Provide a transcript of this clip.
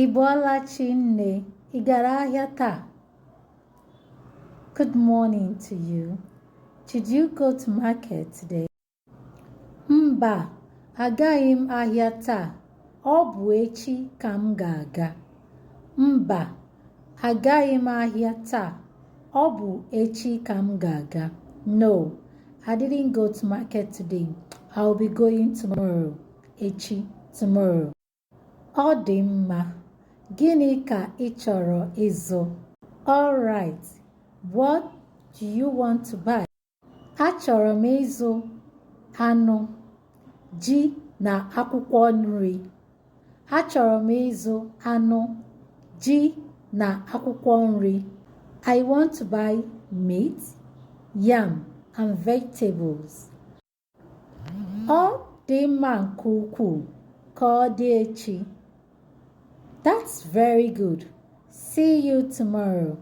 Ị bọọla chi nne, ị gara ahịa taa? Good morning to you. Did you go to market today? Mba, agaghị m ahịa taa. Ọ bụ echi ka m ga-aga. Mba, agaghị m ahịa taa. Ọ bụ echi ka m ga-aga. No, I didn't go to market today. I'll be going tomorrow. Echi, tomorrow. Ọ dị mma. Gịnị ka ị chọrọ ịzụ? All right. What do you want to buy? Achọrọ m ịzụ anụ, ji na akwụkwọ nri. Achọrọ m ịzụ anụ, ji na akwụkwọ nri. I want to buy meat, yam and vegetables. Ọ dị mma nke ukwuu. Ka ọ dị echi. That's very good. See you tomorrow.